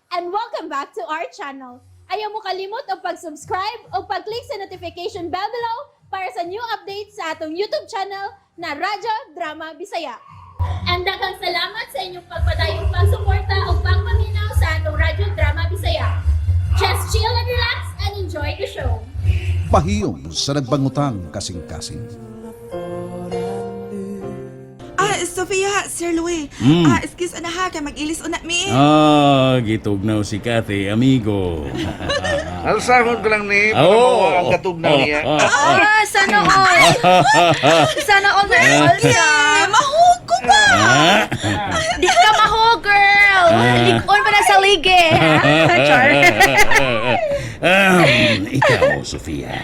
And welcome back to our channel. Ayaw mo kalimot og pag-subscribe o pag-click sa notification bell below para sa new updates sa atong YouTube channel na Radyo Drama Bisaya. And daghang salamat sa inyong pagpadayong pagsuporta o pagpaminaw sa atong Radyo Drama Bisaya. Just chill and relax and enjoy the show. Pahiyom sa nagbangutang kasing-kasing. Ah, Sophia, Sir Louis. Ah, excuse na ha, kay mag-ilis una mi. Ah, gitugnaw si Kathy, amigo. Alsahon ko lang ni, para Oh. mawa ang katugnaw niya. Ah, sana all. Sana all na all siya. Eh, mahug ko ba? Ah. Di ka maho, girl. Likon pa na sa lige. Ha? Char. Ikaw, Sofia.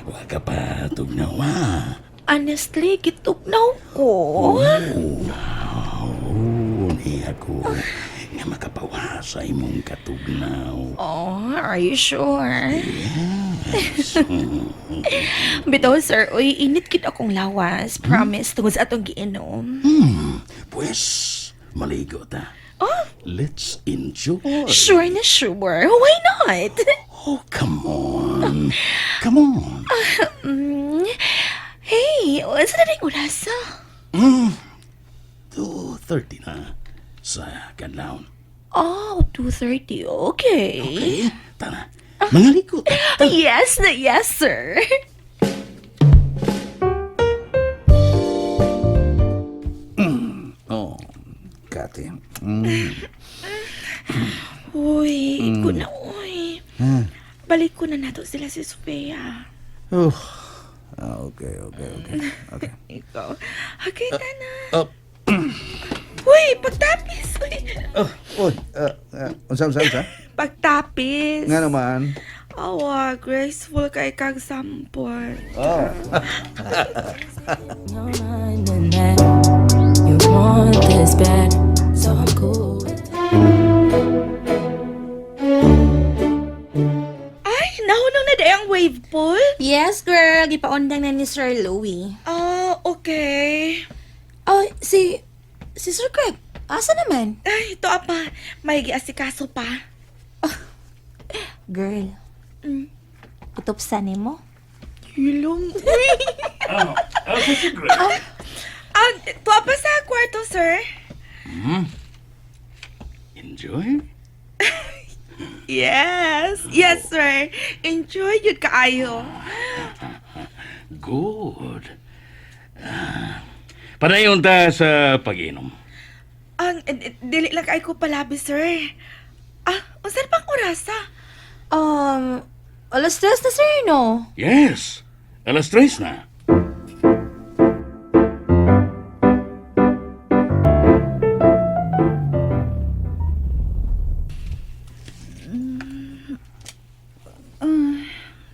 Wa ka pa tugnaw, ah. Honestly, gitugnaw ko. Oh, niya ko nga makapawa sa imong katugnaw. Oh, are you sure? Bitaw, sir, uy, init kit akong lawas. Promise, tungod sa atong giinom. Pues, maligo ta. Oh. Let's enjoy. Sure na sure. Why not? Oh, come on. Come on. Hey, sa na rin orasa? 2:30 na sa kanlaon. Oh, 2:30. Okay. Okay, tara. Mga ta. Yes, na yes, sir. Oh, Kati. Uy, iko na, uy. Balik ko na nato sila si Sofia. Oh. Ah, okay. Okay. Ikaw. Okay, tana. Oh, Uy, pagtapis. Uy, oh, uy, unsa, unsa, unsa? Pagtapis. Nga naman. Awa, graceful kay kag sampol. Oh. No mind in that. You want this bad, so I'm cool with it. Ay, nahunong na di ang wave pool? Yes, girl. Gipaundang na ni Sir Louie. Oh, okay. Oh, si Sir Craig. Asa naman? Ay, ito apa, may giasikaso pa. Girl. Utopsan ni mo? Hilong. Ah, ito apa sa kwarto, sir? Enjoy? Yes. Yes, sir. Enjoy yun kaayo. Good. Ah, padayon ta sa pag-inom. Ang, dili lang kay ko palabi, sir. Ah, unsa na pang orasa? 3:00 na, sir, no? Yes, 3:00 na.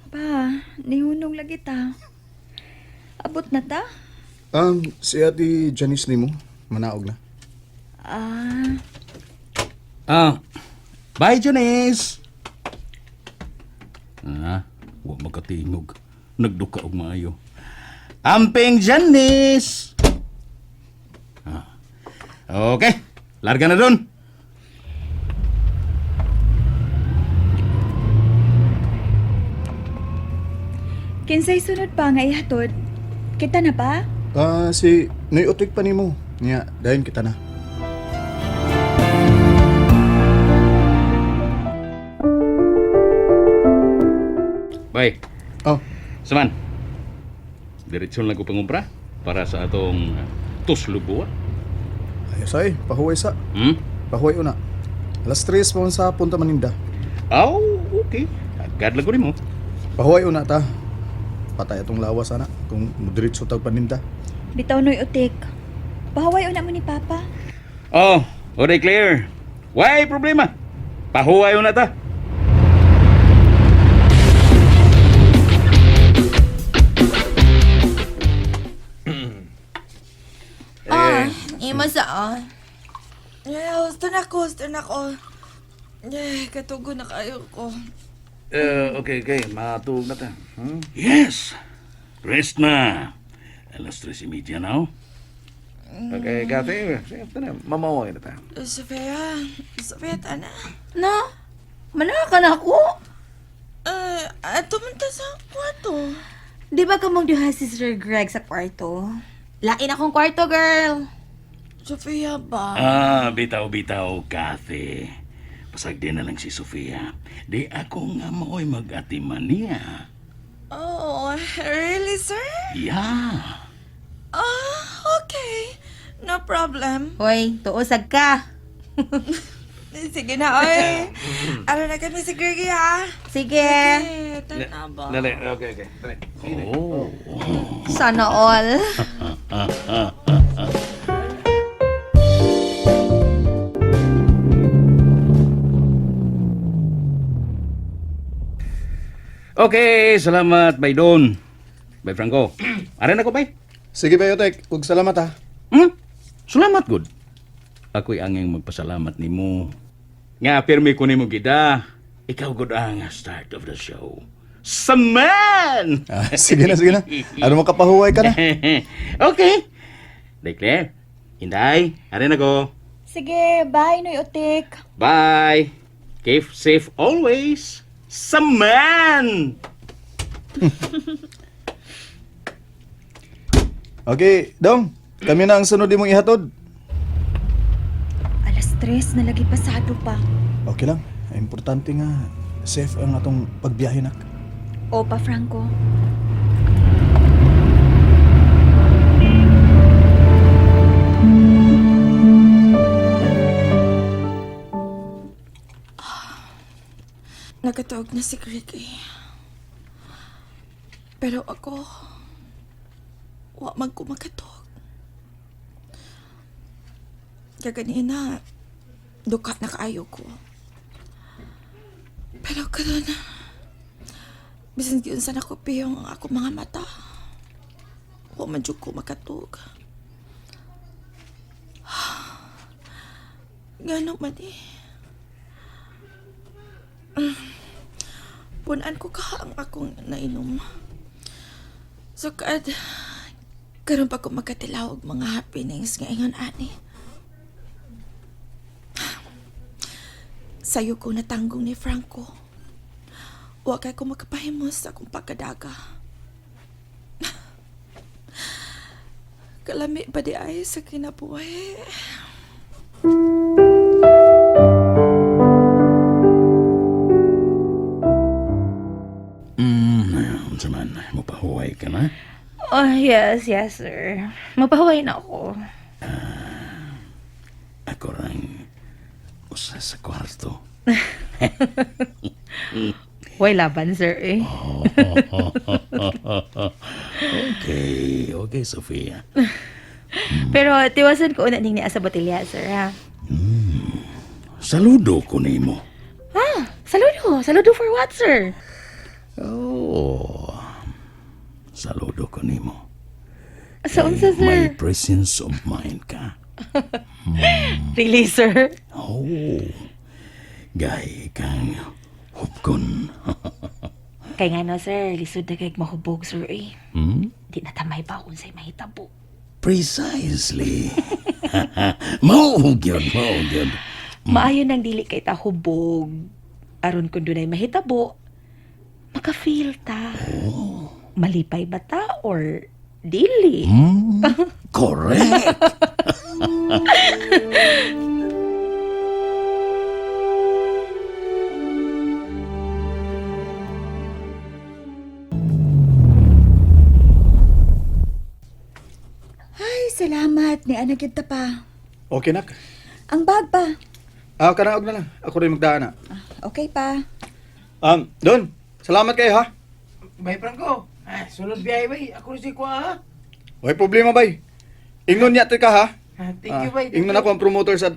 Pa, nihunong lagi ta. Abot na ta? Si Ate Janice nimo, manaog na. Ah, Ah, bye, Janice! Ah, wa makatingog. Nagduka og maayo. Amping Janice! Ah. Okay, larga na dun. Kinsay sunod pa nga ihatod? Kita na ba? Ah, si Noy Otik pa nimo. Niya, dayon kita na. Bye. Oh, Saman. Diretso lang ko pangumpra para sa atong tuslubuwa. ayos ay, pahuway sa. Pahuway una. 3:00 pa man sa punta Maninda. Aw, okay. Agad lang ko nimo. Pahuway una ta. Patay atong lawas ana kung diretso tag paninda. Bitaw noy utik. Pahaway una mo ni Papa. Oh, already clear. Why problema? Pahuway na ta. Ah, ima sa ah. Yeah, gusto na ko, gusto na ko. Eh, katugo na kayo ko. Okay. Matulog na ta. Yes. Rest na. 3:30 na. Oh. Okay, Kathy. Sige, tana. Mamawag na ta. Sofia, Sofia, tana. Na, manaka na ako. Eh, ato man ta sa kwarto. Di ba kamong duha si Sir Greg sa kwarto? Lain akong kwarto, girl. Sofia ba? Ah, bitaw bitaw, Kathy. Pasagdi na lang si Sofia. Di ako nga mao'y mag-atiman niya. Oh, really, sir? Yeah. Ah, okay. No problem. Hoy, tuosag ka. Sige na, oy. Ano na kami si Greggy, ha? Sige. Eh, tana ba? Dali, okay, okay. Dali. Oh. Sana all. Okay, salamat, Bay Don. Bay Franco. Aran ako, bay. Sige bay Otek, ug salamat ha. Hmm? Salamat, good. Ako'y anging magpasalamat nimo. Nga, pirmi ko nimo gida. Ikaw, good ang start of the show. Saman! Ah, sige na, sige na. Ano makapahuway ka na? Okay. Declare. Inday, aran ako. Sige, bye Noy Otik. Bye. Keep safe always. Saman! Okay, Dong. Kami na ang sunod imong ihatod. 3:00 na lagi pasado pa. Okay lang. Importante nga safe ang atong pagbiyahe nak. Opa, Franco. Nakatuog na si Greggy. Pero ako, wa man ko makatuog. Kaganina, duka na kaayo ko. Pero karon, bisan giunsa na ko piyong ang ako mga mata. Wa man jud ko makatuog. Ngano man eh. Punan ko ka ang akong nainom. So, kad, karon pa ko makatilaw og mga happenings nga ingon ani. Sayo ko natanggong ni Franco. Wa kay ko makapahimos sa akong pagkadaga. Kalami ba di ay sa kinabuhi? Unsa man, mapahuway ka na? Oh, yes, yes, sir. Mapahuway na ako. Ako rang usa sa kwarto. Way laban, sir, eh. Okay, okay, Sofia. Pero tiwasan ko una ning niya sa botelya, sir, ha? Saludo ko nimo. Ah, saludo. Saludo for what, sir? Oh. Saludo ko nimo. Sa unsa, sir? May presence of mind ka. Really, sir? Oh. Gay kang hupkon. Kay nga no, sir, lisod na kay mahubog, sir, eh. Hmm? Di na tamay ba unsay mahitabo. Precisely. Mao gyud, mao gyud. Maayo nang dili kay ta hubog. Aron kun dunay mahitabo, maka-feel ta. Malipay ba ta or dili? Correct. Ay, salamat. Ni ana gyud ta pa. Okay nak. Ang bag pa. Ah, kanaog na lang. Ako rin magdaan na. Ah, okay pa. Don. Salamat kayo ha. Bay Franco, ah, sunod biyahe bay. Ako rin si Kuya ha. Way problema bay. Ingnon niya to ka ha. Ah, thank you bay. Thank Ingnon you. ako ang promoter sa.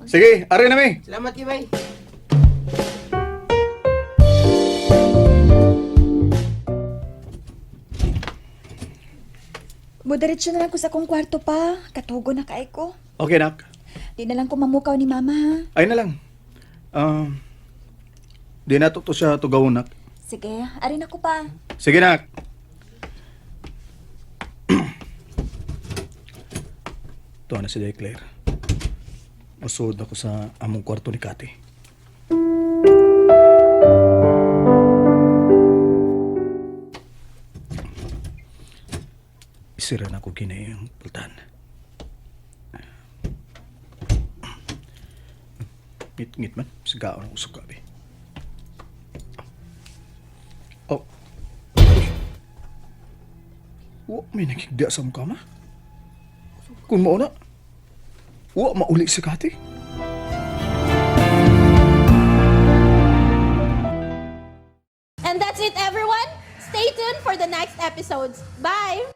Sige, ari na mi. Salamat you bay. Mudiretso na lang ko sa akong kwarto pa. Katugo na kay ko. Okay nak. Di na lang ko mamukaw ni mama ha. Ay na lang. Di na to siya tugawon nak. Sige, ari na ko pa. Sige nak. Tuwa na si Day Claire. Usod ako sa among kwarto ni Kati. Isira na ko ginay ang pultan. Ngit-ngit man. Sigaon ang usog gabi. Oh. Wa may nakigda sa mukha ma. Kung mao na, wa mauli si Kati. And that's it, everyone. Stay tuned for the next episodes. Bye!